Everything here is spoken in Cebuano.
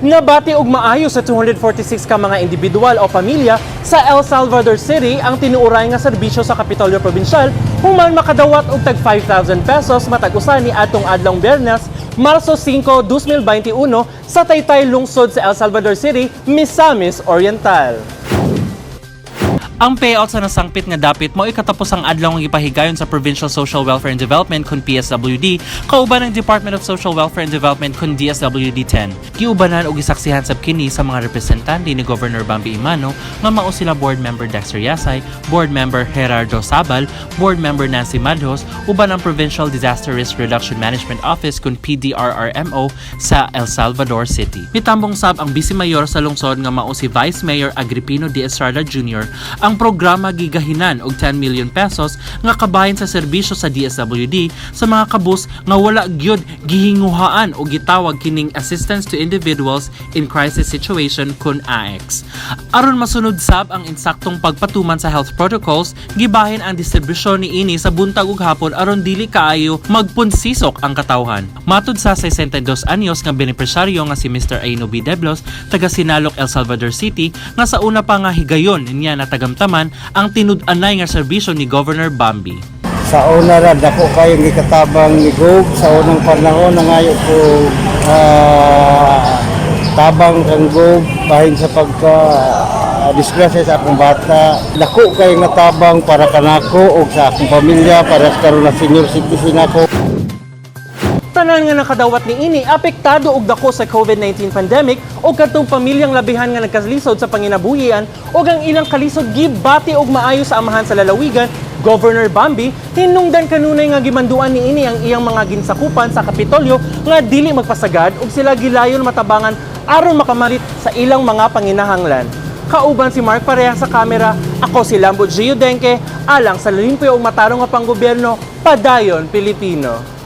Nabati og maayo sa 246 ka mga individual o pamilya sa El Salvador City ang tinuuray nga serbisyo sa Kapitolyo Probinsyal human makadawat og tag 5,000 pesos matag usa ni atong adlawng Biyernes, Marso 5, 2021 sa Taytay lungsod sa El Salvador City, Misamis Oriental. Ang payout sa nasangpit nga dapit mao katapos ang adlaw nga gipahigayon sa Provincial Social Welfare and Development kun PSWD kauban ng Department of Social Welfare and Development kun DSWD 10. Giubanan og gisaksihan sab kini sa mga representante ni Governor Bambi Emano nga mao sila Board Member Dexter Yasay, Board Member Gerardo Sabal, Board Member Nancy Madhos, uban ang Provincial Disaster Risk Reduction Management Office kun PDRRMO sa El Salvador City. Mitambong sab ang Vice Mayor sa lungsod nga mao si Vice Mayor Agripino D. Estrada Jr. Ang programa gigahinan og 10 million pesos nga kabahin sa serbisyo sa DSWD sa mga kabus nga wala gyud gihinguhaan o gitawag kining Assistance to Individuals in Crisis Situation kun AX. Aron masunod sab ang insaktong pagpatuman sa health protocols, gibahin ang distribusyon niini sa buntag ug hapon aron dili kaayo magpunsisok ang katawhan. Matud sa 62 anyos nga benepisyaryo nga si Mr. Aino B. Deblos, taga Sinaloc, El Salvador City, nga sa una pa nga higayon niya natagamtaman ang tinud-anay nga serbisyo ni Governor Bambi. Sa una ra, dako kayong gikatabang ni Gob sa unang panahon. Nangayo ko tabang kang Gob bahin sa pagka disgrasya sa akong bata. Dako kayong natabang para kanako og sa akong pamilya, para sa karon na senior citizen ako. Tanan nga nakadawat niini apektado og dako sa COVID-19 pandemic o kadtong pamilyang labihan nga nagkalisod sa panginabuhian og ang ilang kalisod gibati og maayo sa amahan sa lalawigan, Governor Bambi, hinungdan kanunay nga gimanduan niini ang iyang mga ginsakupan sa Kapitolyo nga dili magpasagad ug sila gilayon matabangan aron makamalit sa ilang mga panginahanglan. Kauban si Mark Pareha sa kamera, ako si Lambo Gio Denke, alang sa limpyo ug matarong nga panggobyerno, padayon Pilipino.